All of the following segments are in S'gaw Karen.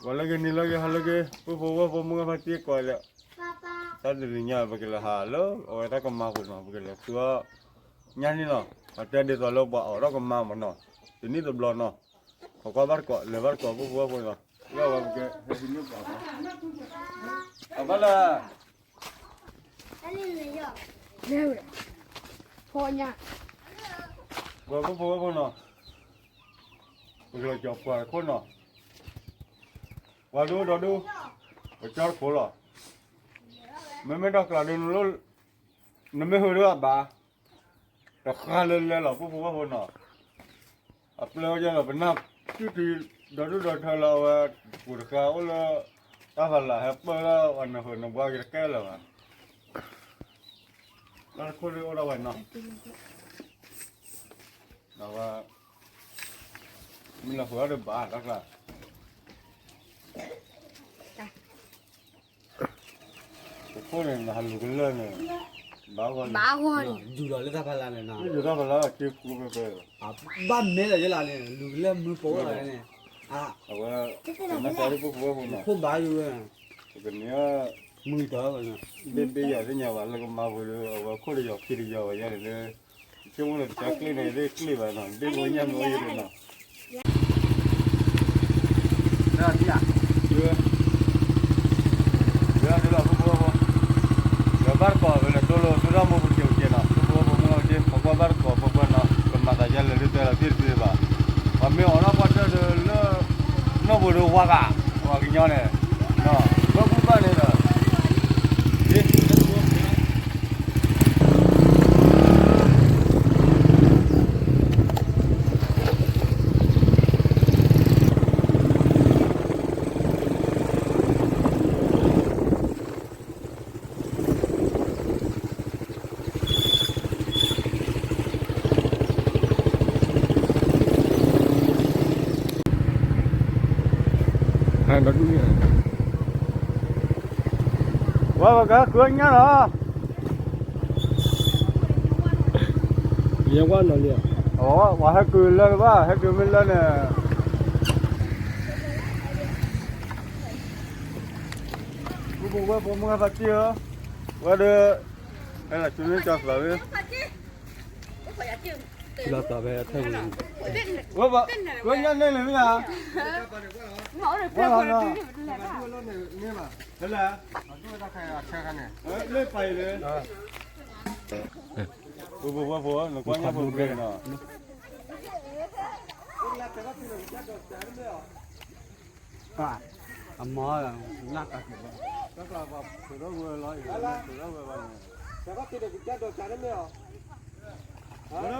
ဂီၤလၢဂ့ၤ နံၤလၢဂ့ၤ ဟါလၢဂ့ၤ ပုၢ်ဖိဝဲၢ်ဖိ မုၢ်ဂၢ်ဖါတံၢ်ကိးဂၤဒဲး, တၢ်တနံၤညါ ပကလဲၤဟးလၢအဝဲတၢ်ကမါပူၤနီၤ, ပကလဲၤဆူအီၣ်ညၣ်န့ၣ်လီၤ. အတဲဒ်သိးလၢပှၤအိးထီၣ်ကမါမးနီၤ, တနံၣ်တဘျီနီၤ, ပကွၢ်ဘၣ်တကိး လဲၤဘၣ်တကိး ပုၢ်ဖိဝဲၢ်ဖိနီၤ, လၢအဝဲပကဟဲဟံးန့ၢ်ပှၤ, အဘၣ်လၢ ဖီညါ, ပှၤပုၢ်ဖိဝဲၢ်ဖိနီၤ, ပကလဲၤကၠီၤပှၤတခိၣ်နီၤ, ပှၤဒိၣ်ဒီဒိၣ်, ပကၠီတခိၣ်လီၤ, မ့မ့ၢ်တၢ်ကျးဒ်နလိၣ်, နမ့ၢ်ဟူးဒ်အဘၣ်, တဃါလၢလဲလီၤ ပုၢ်ဖိဝဲၢ်ဖိနီၤ, အပျဲၢ်ဝဲဒၣ်လီၤ ပနၢ်တူၢ်ထံ ဒီဒိၣ်ဒီထၢလၢအဝဲ, ပူၤတဃါအိၣ်လၢ, တၢ်ဖးလၢ်ဟဲပၢၢ်လၢအနၢၤနဘှါက့ၤတကဲလၢၤဘၣ် တၢ်တခိၣ်လၢအိၣ်ဒၣ်ဝဲနီၤ, ဒီးဝဲ, မ့ၢ်လီၤဃုာ်အီၤဒီးဘၣ်တၢ်ကျါ, တခိၣ်န့ၣ် နဟးလူၤကလၢၢ်န့ၣ်, ဘၣ်ဂီၢ်, ယူၤလီၤလၢတၢ်ဖးလၢ်န့ၣ်နီၤ, ယူၤတၢ်ဖးလၢ် က့ၤကူကဲကဲ, ဘၣ်မဲလၢာ်ယလၢ်န့ၣ် လူၤကလၢၢ်မုၢ်ပိာ်ဝဲန့ၣ်, အဝဲ, နတၢ်ဒ်ပုၢ်ဖိဝဲၢ်ဖိနီၤ, ခိၣ်ဘၣ်ယိဝဲ, ပကန့ၢ်, မုၢ်တၢ်, ဘ့ၣ်ဘ့ၣ်ယၤသ့ၣ်ညါဘၣ်လၢကမါပူၤဒီး အဝဲခိၣ်တယီၤခံတယီၤဘၣ်ယဲန့ၣ်လၢ, ဆိကမိၣ်လၢတၢ်ကျ့ၣ်န့ၣ် ဒ်ကျ့ၣ်ဘၣ်နီၤ ဒ်ပဝဲညၣ်မ့ၢ်အိၣ်ယဲန့ၣ်နီၤ, လၢဒ်လီၤ ပုၢ်ဖိဝဲၢ်ဖိ, ဒီးဘၣ်တကိးဝဲလၢသိလိ သုတၢ်မူပူၤကဲကဲနီၤ ပုၢ်ဖိဝဲၢ်ဖိမုၢ်ဂၢ်ဖါတံၢ် ပကွၢ်ဘၣ်တကိးဖိခွါနီၤ ကမၤသးယဲလဲၣ်ဒ်တဲလီၤသ့ၣ်တသ့ဘၣ်, ပှၤမ့ၢ်အိးထီၣ်ကွၢ်တၢၢ်ဒီးလၢ, နီၢ်ပူၤဒီးဝါဂၤ, ပှၤကညီန့ၣ်, ဘၣ်ကူဘၣ်န့ၣ်ဒီး, ဝဲပကဃုညၣ်လီၤ, ယဝဲနီၤလံ, ပှၤဟဲကုၤလၢဘၣ် ဟဲကုၤမ့ၢ်လၢန့ၣ် ပုၢ်ဖိဝဲၢ်ဖိမုၢ်ဂၢ်ဖါတံၢ်ဧၢ, ဝဲဒီး, ဟဲလီၤဆူန့ၢ်ကၠီသးဝဲ, လီၤသးဝဲအထၢၣ်ပူၤ, ဝဲဘၣ်, ဝဲညၣ်န့ၣ်လၢမ့ၢ်ဧါ, ဝဲလီၤနီၤ, ဖဲလဲၣ်, လၢပာ်အံၤလၢ, ပုၢ်ဖိဝဲၢ်ဖိ နကွၢ်ညၣ်ဖိတဘ့ၣ်နီၤ အမၤ, နၢ်ကၤက့ၤဘၣ်, တၢ်ကျါပှၤထုးထီၣ်ဝဲလီၤအံၤ, ထုးထီၣ်ဝဲဘၣ်န့ၣ်, ဝဲဒၣ်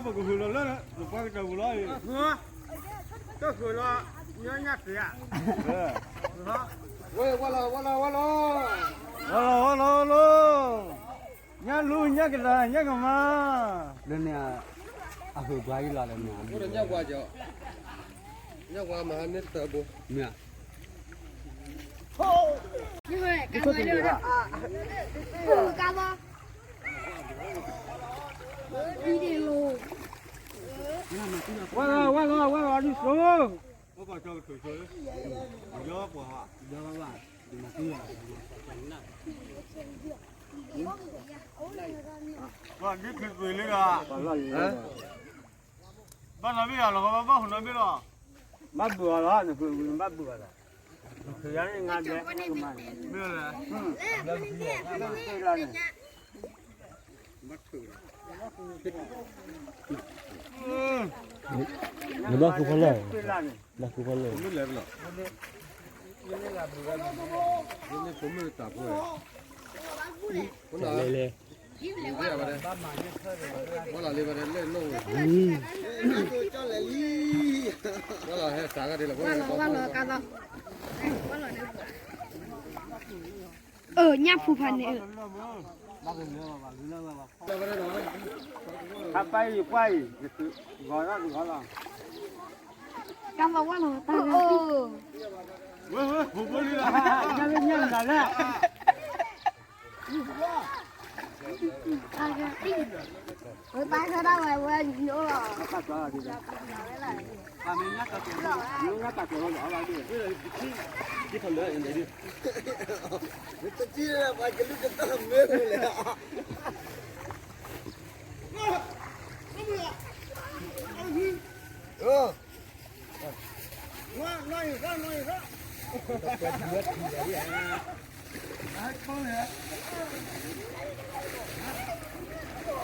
ပကဃုာ်လီၤလၢ, နပှၤကတၢၢ်ပူၤလီၤအံၤ, တၢ်ဃုာ်လီၤ, ညါညၣ်သ့ဧါ, ဝဲလီၤ ဝဲလီၤ ဝဲလီၤ, ဝဲလီၤ ဝဲလီၤ ဝဲလီၤ, ညၣ်လူၤ ညၣ်ကတၢၢ် ညၣ်ကမါ, လၢန့ၣ်, အဟုးဘှါအံၤလီၤလၢန့ၣ်, ညၣ်ဝါကီ, ညၣ်ဝါမၤဟါန့ၢ်တၢ်ဘိ, မ့ၢ် ဝဲလီၤ ဝဲလီၤ ဝဲလီၤ ဒ်သိး, ပှၤဒ်ဖုးကွံာ်လံဒီး, ဘၣ်နီၤဘ့ၣ်လီၤ ဘၣ်ဟူးနီၤဘ့ၣ်လီၤ, ဘၣ်ဘုးအီၤလီၤ နဖုးကွံာ် ဘၣ်ဘုးအီၤလီၤ, ဖုးယၤန့ၣ် ငါဒဲး, မ့ၢ်လီၤ, လၢဖုးယၤန့ၣ် နဘၣ်ဃုဖီလာ်, ဘၣ်ဃုဖီလာ်, လဲၤလဲၤ, ဝဲလီၤလံ, ဝဲလီၤ, အၢ ညၣ်ဖူဖးန့ၣ်, ခါပၢ်အံၤ ယကွၢ်အံၤ, ဂီၤလီၤဂီၤလီၤ, ကါမၤဝဲလီၤတၢ်ဂၤ, ဝဲဝဲဖိဖိလံလီၤ, ညၣ်လၢညၣ်လၢ, တၢ်ဂၤ, ဝဲတၢ်ဂၤဒၣ်ဝဲဝဲညိလီၤ, တၢ်ဂၤ, ညၣ်တၢ်ဂၤဝဲလီၤ, အီၣ်ဘၣ်ဒၣ်, ညၣ်တၢ်ဂၤဝဲလီၤ, အီၣ်ဘၣ်ဒၣ် နတထံၣ်လၢပှၤကလုၢ်တသၣ်မ့ၢ်မလဲၣ်. ညၣ်အံၤ ဒီဒူၣ်ထံဂၤအံၤ လၢကုၢ်ဘၣ်တအီၣ်လံ, ဒီပုၢ်ဝဲၢ်ဒီပုၢ်ဝဲၢ်ဧ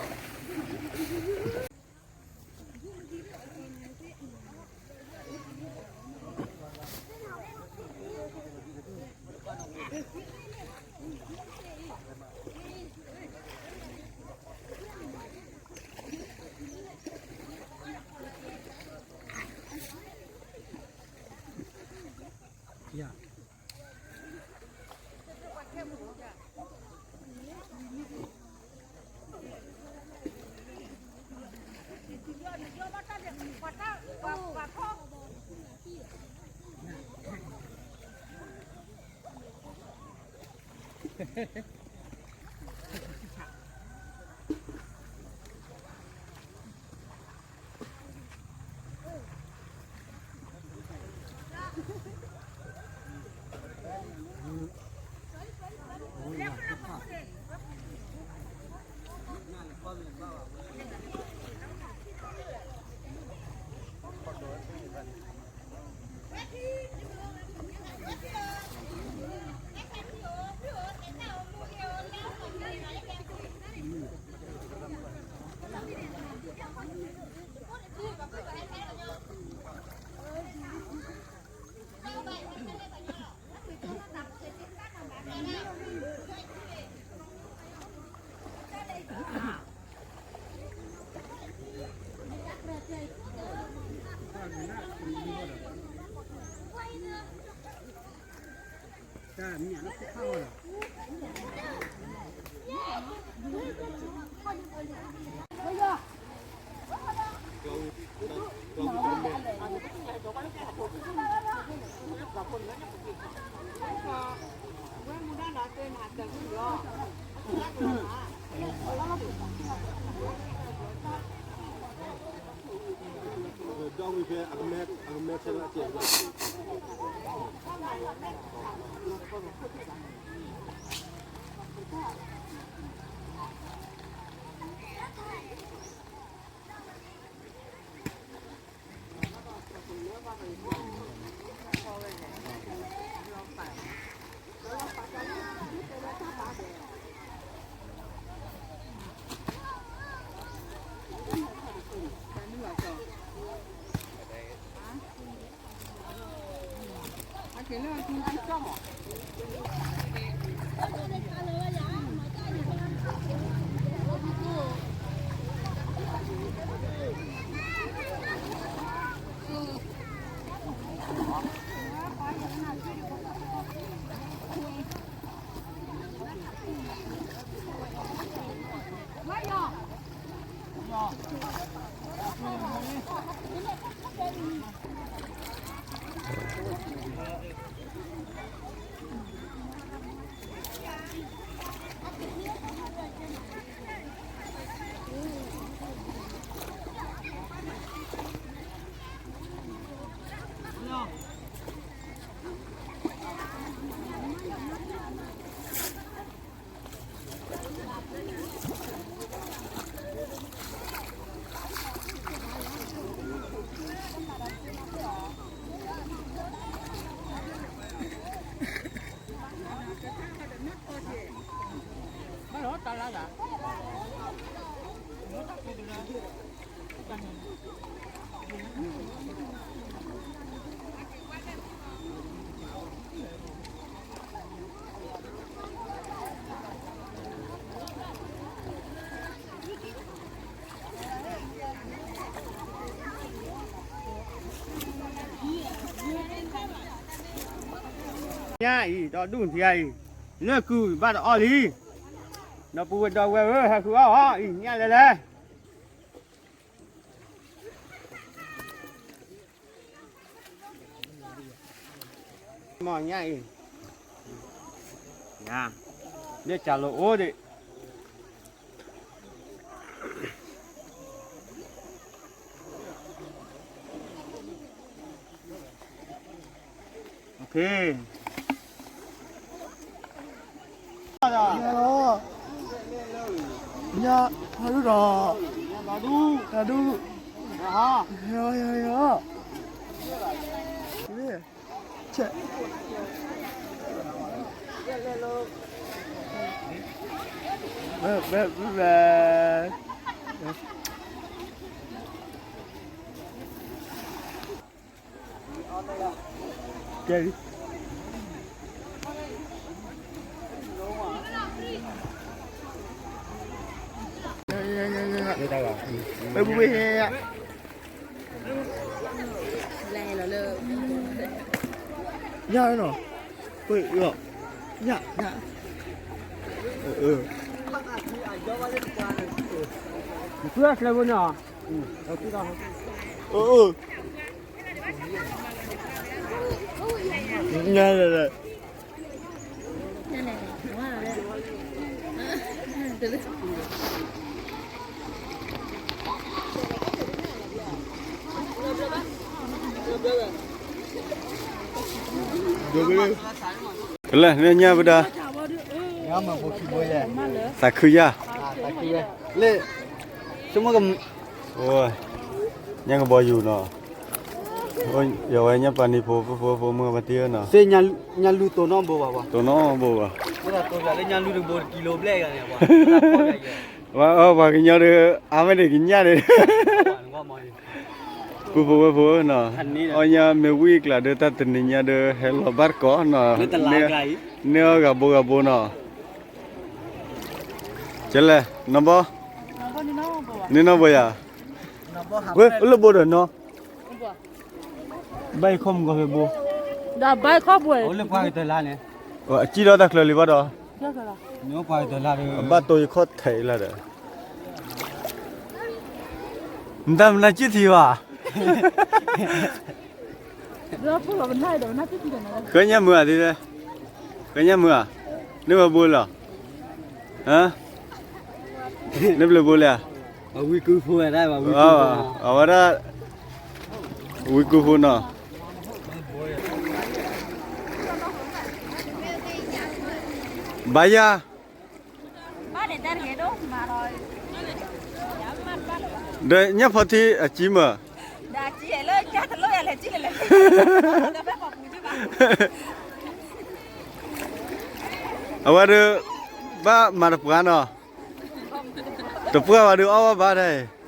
ၢ ဟဲဃုအီၣ်အီၤအံၤ ညၣ်လဲၤလဲၤ မ့ၢ်ညၣ်အံၤ, ညၣ်, လၢကၢ်လိာ်အိၣ်ဒံး, โอเค, ညါလီၤ, ညါ, ဟါဒူၣ်ဒီး, ဟါဒူၣ်, ဟါ, ဟါ, ဟါ, ဟါ, ဆဲး, ဘဲ ဘဲ ဘဲ ဘဲ ကဲလံ, ပပူၤဝဲ, ညါနီၤ, ပအၢ, ညါ, ညါ, အၢ, ဖုအကျဲဘိနီၤ, အၢ, အၢ ညါလၢလၢ, လၢန့ၣ်ညါပဒါ, သးခုယါ, လၢ, ဆိကမိၣ်, ညါကဘီယူၤနီၤ, ယဝဲညါပှၤနံၤဖိ ဖိဖိဖိမုၢ်ဘၣ်တ့ၢ်နီၤ, သ့ၣ်ညါလူၤတိၢ်နီၣ်ဘိဘၣ်, တိၢ်နီၣ်ဘိဘၣ်, တိၢ်ညါလူၤတဘိတကံလိဘျဲၣ်ဂၤန့ၣ်, ပှၤကညီဒီး အါမ့ၢ်န့ၣ်ကညၣ်န့ၣ်, ပုၢ်ဖိဝဲၢ်ဖိနီၤ, အီၣ်ညါမ့ၢ်ဝံၣ်ကျါဒီးတၢ်တနံၤညါဒီး ဟဲလီၤဘၣ်တကိးနီၤ, န့ၢ်အီၣ်ဂၤဘိဂၤဘိနီၤ, ကဲလဲၣ်, နီၢ်ဘီ, န့ၢ်နီၢ်ဘီယၤ, ဝဲလၢဘိဒီးနီၤ, ဘၣ်ယခီၣ်မူကီၢ်ဖဲဘိ, ဒီးဘၣ်ယခီၣ်ဘိ, အကံၣ်ဒီးတၢ်ချၢလံဘၣ်ဒီး, ဘၣ်တိၢ်ယခီၣ်ထဲးလၢဒီး, နတၢ်မနုၤကံၣ်ထံဘၣ်, ဃၢညါမုာ်ဧါ, ဃၢညါမုာ်ဧါ, န့ၢ်ဝဲဘိလီၤ, န့ၢ်ဘျုးဘိလၢ, ဝံကူဖိ, အဝဲဒၣ်, ဝံကူဖိနီၤ, ဘါယၤ ဒီးညၣ်ဖီထံအကံမၢ်, အဝဲဒၣ်, ဘၣ်မၤတပှၢ်နီၤ, တပှၢ်ဝဲဒၣ်အီၣ်ဘၣ်ဘၣ်ဒၣ်အံၤ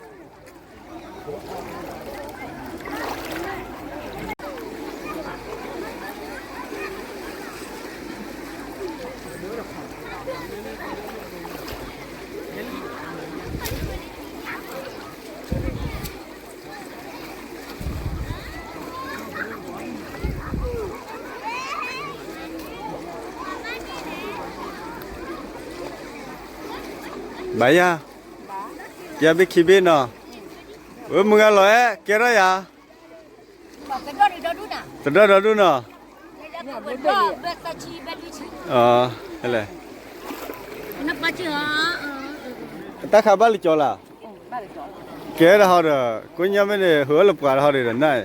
ဘၣ်ယၤ, ယဘ့ၣ်ခံဘ့ၣ်နီၤ, ဝဲမုၢ်ဂၤလီၤအဲၣ် ကဲထီၣ်ယၤ, တဒီဒီဒူၣ်နီၤ, လဲၣ်, တၢ်ခါဘၣ်လၢကၠီလၢ်, ကဲတဟီဒီး ကိညါမ့ၢ်န့ၣ် ဟၢလၢပှၤတဟီဒီးနၢ်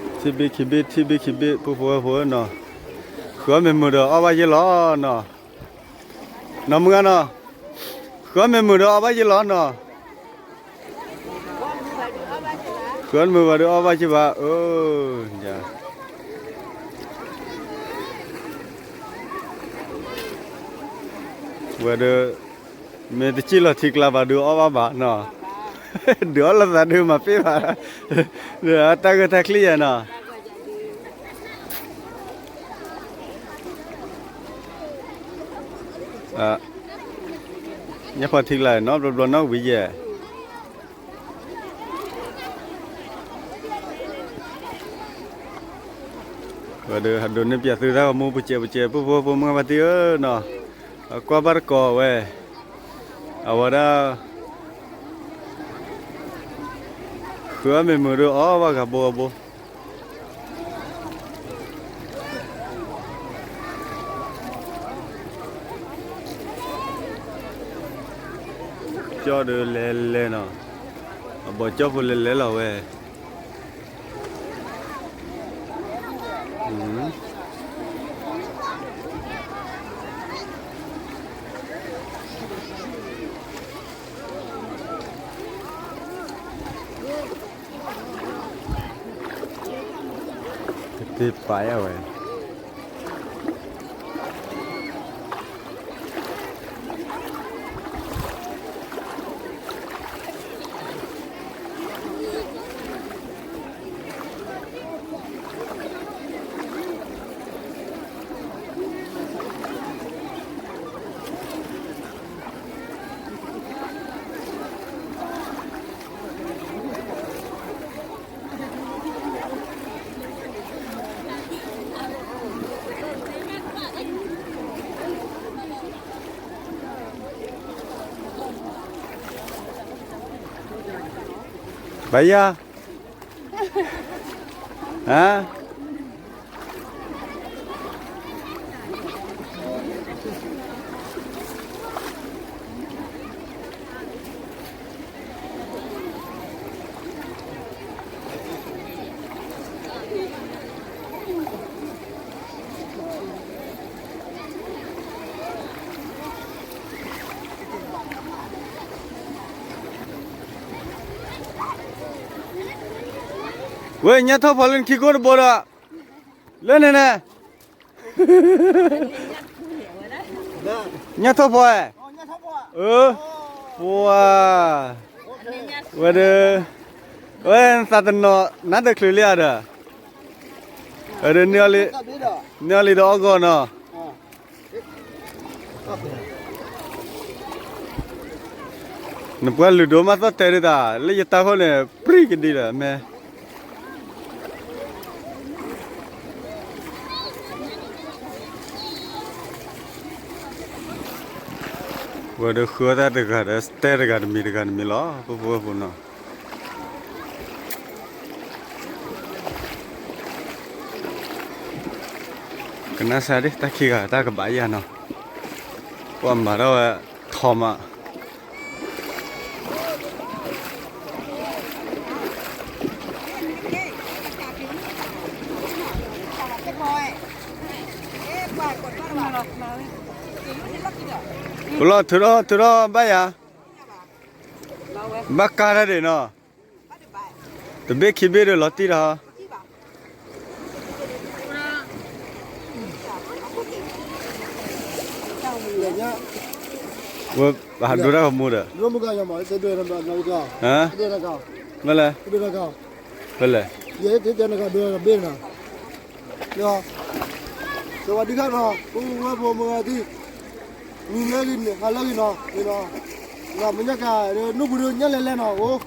အံၤ ထံဘ့ၣ်ခံဘ့ၣ် ထံဘ့ၣ်ခံဘ့ၣ် ပုၢ်ဖိဝဲၢ်ဖိနီၤ, ဃုအီၣ်မ့ၢ်မုာ်ဒီးအီၣ်ဘၣ်ယ့ၢ်လီၤနီၤ, နီၢ်မုၢ်ဂၤနီၤ, ဃုအီၣ်မ့ၢ်မုာ်ဒီးအီၣ်ဘၣ်ယ့ၢ်လီၤနီၤ, ဃုအီၣ်မ့ၢ်မုာ်ဘၣ်ဒီးအီၣ်ဘၣ်ယ့ၢ်ဘၣ်, အၢ, ဝဲဒီး မ့ၢ်တစံၣ်လီၤထံကျါဘၣ်ဒုးအီၣ်ဘၣ်ဘၣ်နီၤ, ဒုးအီၣ်လိာ်သးဒုးမၤပ့ၢ်ဘၣ်, ဒီးတၢ်ဂ့ၢ်တၢ်ချံယဲနီၤ, ညၣ်ဖီထံကျါနီတဘျီဘျီနီတဝံၤယဲၢ် ဝဲဒီးဟးဒိးန့ၢ်ပၠးသုတၢ်ဂီၤမူပူၤစဲးပူၤစဲး ပုၢ်ဖိဝဲၢ်ဖိမုၢ်ဂၤဘၣ်တ့ၢ်ဧၢနီၤ, အကွၢ်ဘၣ်တကိးဝဲ, အဝဲဒၣ် ဃုအီၣ်မ့ၢ်မုာ်ဒီးအီၣ်ဘၣ်ဂၤဘိဂၤဘိ ကၠီဒီးလဲၤလဲၤနီၤ, အဘီကၠီၣ်ဖိလဲၤလဲၤလီၤဝဲ, ကတ့ပာ်ယၤဝဲ ဘၣ်ယၤ, ဟါ ဝဲ ညၣ်ထီၣ်ဖီလၢနခံကိၣ်တဘိဒီး, လၢန့ၣ်န့ၣ်, ညၣ်ထီၣ်ဖီဧါ, အၢ, ပှၤ, ဝဲဒီး, ဝဲနသးတနီၤ နါတချုးလံဧါဒီး, ဝဲဒီး, န့ၢ်အီၤလံဒီးအီၣ်ဂီၢ်နီၤ နပှၤလုၢ်ဒိၣ်မးသီၣ်တဲဒ်သး လၢယတၢ်ဃိန့ၣ် ပြံကဒံလီၤ မ့ၢ် ဝဲဒီးဃုအီၣ်တၢ်တဂၤဒီး တဲတဂၤတမံၤတဂၤတမံၤလီၤ ပဖိဝဲၢ်ဖိနီၤ ကနၣ်စၢ်ဒ် တၢ်ခံဂၤတၢ်ကဘၣ်ယၤနီၤ, ပှၤမၤထီၣ်ဝဲထီမး ပလီၢ်ထုးထီၣ်ထုးထီၣ်ဘၣ်ယၤ, ဘၣ်ကါတၢ်ဒံးနီၤ, တဘ့ၣ်ခံဘ့ၣ်ဒီးလီၤတံၢ်တၢ်ဟီ ဝဲ ပဟးဒိတၢ်ကမူဒီး, မ့ၢ်လဲၣ်, ဖဲလဲၣ်, စဝၤဒံခါနီၤ ပဝဲဖိမုၢ်ဂၤသံ, ဝံၤလၢဂ့ၤ ဟါလၢဂ့ၤနီၤ, မ့ၢ်ညါကၤ နူၢ်ပူၤဒုးညၣ်လဲၤလဲၤနီၤ, အိၣ်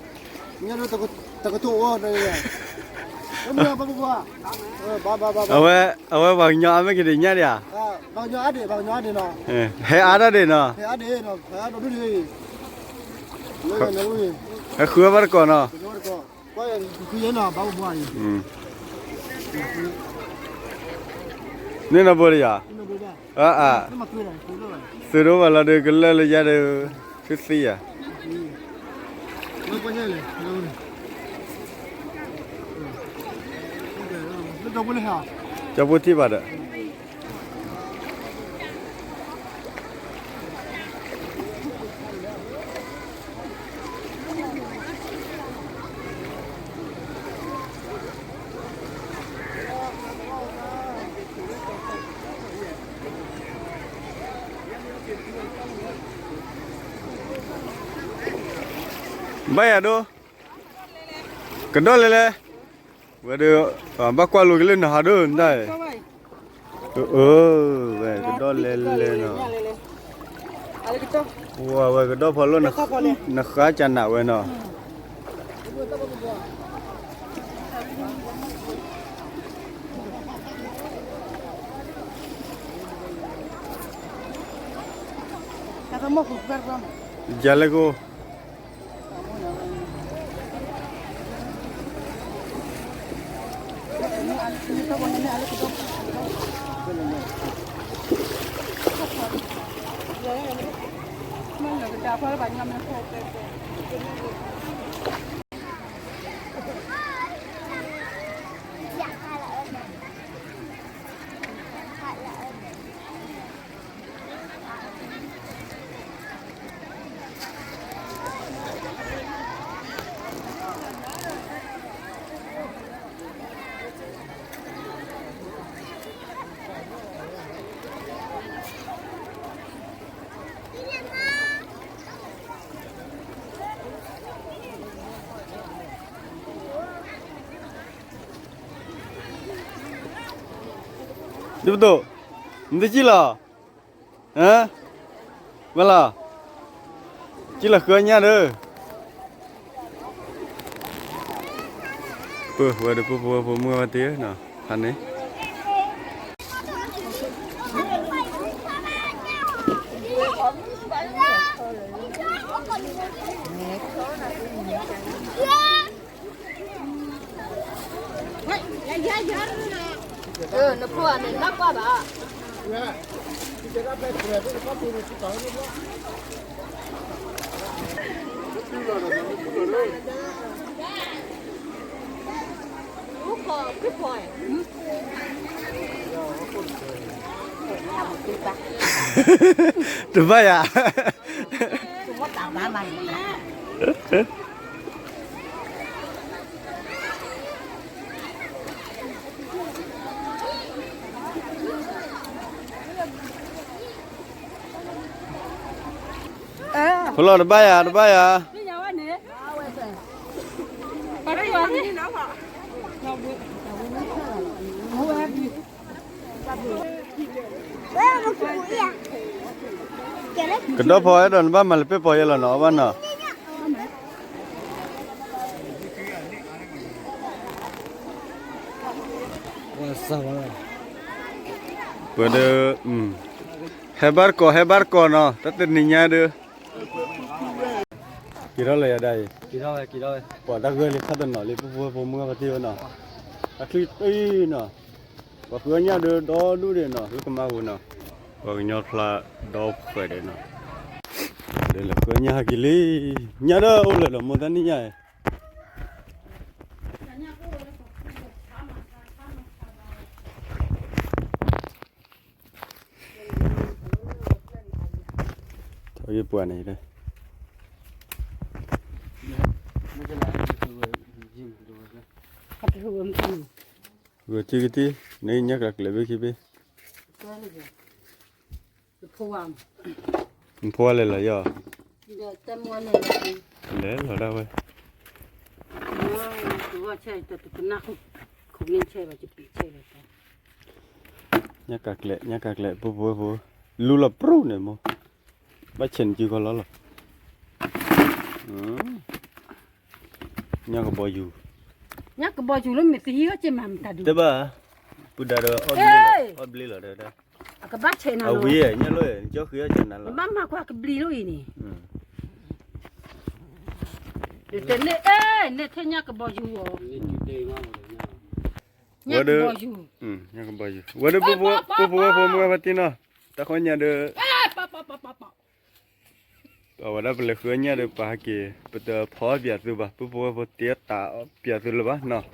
ညၣ်ဒုးတကထိအိၣ်, အဝဲ အဝဲပှၤကညီအါမ့ၢ်က့ၤဒံးညၣ်ဒံးဧါ, ဟဲအါတၢ်ဒံးနီၤ, ဟဲဃုဝဲဘၣ်တကိးနီၤ န့ၣ်နီၤဘိဒယၤ, အါအါ, သုးဒိၣ်ဘၣ်လီၤဒီးကလၢာ်လၢယၤဒီး, သုသံယၤ, ကၠီဖိထံၣ်ဘၣ်ဒီး ဘၣ်ယၤဒိ, ကဒီးလဲၤလဲၤ, ဝဲဒီး, ဘၣ်ကွၢ်လိကလၢနဟးဒိနတၢ်, အၢ, ဝဲကဒီးလဲၤလဲၤနီၤ, ဝဲကဒီးဖီလိၣ်, နဃါကနးဝဲနီၤ ယၤလဲၣ်ကိၣ်, မ့ၢ်လၢကဒါဖီလၢဘၣ်ညါမ့ၢ် ဒ်ပသိး, နတကံၣ်လီၤ, ဝဲလီၤ, ကံၣ်လီၤဃုအညၣ်ဒီး, ပဝဲဒီးပဖိဝဲဖိမုၣ်ဝဲတ့ၢ်နီၤ, ဖးန့ၣ် နဖိအမဲာ်ဘၣ်ကွၢ်ဘၣ်. တဘၣ်ယၤ, ဖိလီၤတဘၣ်ယၤ, တဘၣ်ယၤ. ကဒီဖီအဲၣ်ဒိးနဘၣ်မၤလၢပ့ၢ်ပီၤယဲလီၤနီၤ, အဘၣ်နီၤ. ပှၤဒီး, ဟဲဘၣ်တကိး ဟဲဘၣ်တကိးနီၤ, တၢ်တနံၤညါဒီး, က့ၤထီၣ်လၢယၤဒၣ်အံၤ, ပှၤတၢ်ဂၢၢ်လံခါတနီၤလံ ပဖိဝဲဖိမုၣ်ဘၣ်တ့ၢ်ဝဲနီၤ, အချံတံၢ်နီၤ, ပှၤဃုအညၣ်ဒီးဒီဒူၣ်ဒံးနီၤ, လၢကမါပူၤနီၤ, ပှၤကညီဖျါဒီဖှဲးဒံးနီၤ, ဒီးလၢဃုအညၣ်ဟဲက့ၤလံ, ညၣ်ဒီးအိၣ်လၢာ်ဒီးမိၢ်တၢ်နံၣ်ညါအံၤ ထီၣ်ယပှၤန့ၣ်, ဂဲၤထံကတံၢ်, န့ၣ်ညၣ်ကကျဲၤဘ့ၣ်ခံဘ့ၣ်, နဖိဝဲလဲၤလီၤယီၤ, လဲၤလီၤဒၣ်ဝဲ, ညၣ်ကကျဲၤ ညၣ်ကကျဲၤ ပဖိဝဲဖိ, လူလီၤပြူၣ်န့ၣ်မိၢ်, ဘၣ်ဆဲးနစုကီလီၤလီၤ, ညၣ်ကဘီယူၤ, ညၣ်ကဘီယူၤလၢမ့ၢ်သဟံးအီၣ်က့ၤမၤမတၤဒုး, တဘၣ်, ပုၢ်ဒါဒီးအီၣ်ဘျ့လီၤ, အီၣ်ဘျ့လီၤဒီး, အကဘၣ်ဆဲးနၤလီၤ, အဝံၤညၣ်လိၣ်, ကၠီဃံအီၣ်က့ၤနၤလီၤ, ဘၣ်မၤကွၢ်ကဘျံးလိၣ်အံၤန့ၣ်, တန့ၢ်, န့ၢ်ထဲညၣ်ကဘီယူၤအီၤ, ညၣ်ကဘီယူၤ, ဝဲဒီးပဖိဝဲဖိမုၣ်ဝဲဖါတံၢ်နီၤ, တၢ်ဃီညါဒီး အဝဲဒၣ်ပလဲၤဃုအညၣ်ဒီးပဟဲက့ၤ, ပတဖီအီၣ်ပၠးသုဘၣ်, ပဖိဝဲဖိတ့တးအီၣ်ပၠးသုလၢၤဘၣ်နီၤ,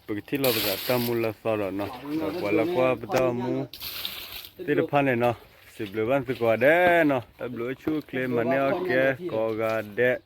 ပကထံၣ်လီၤပသးတၢ်မူလၢသီဒီးနီၤ, ဒီးပှၤလၢကွၢ်ပတၢ်အိၣ်မူသ့ၣ်တဖၣ်န့ၣ်နီၤ, စံးဘျုးဘၣ်သုကိးဂၤဒဲးနီၤ, တၢ်ဘျုးအိၣ်ဆူၣ်အိၣ်ချ့ မၤန့ၢ်အီၣ်ကဲကိးဂၤဒဲး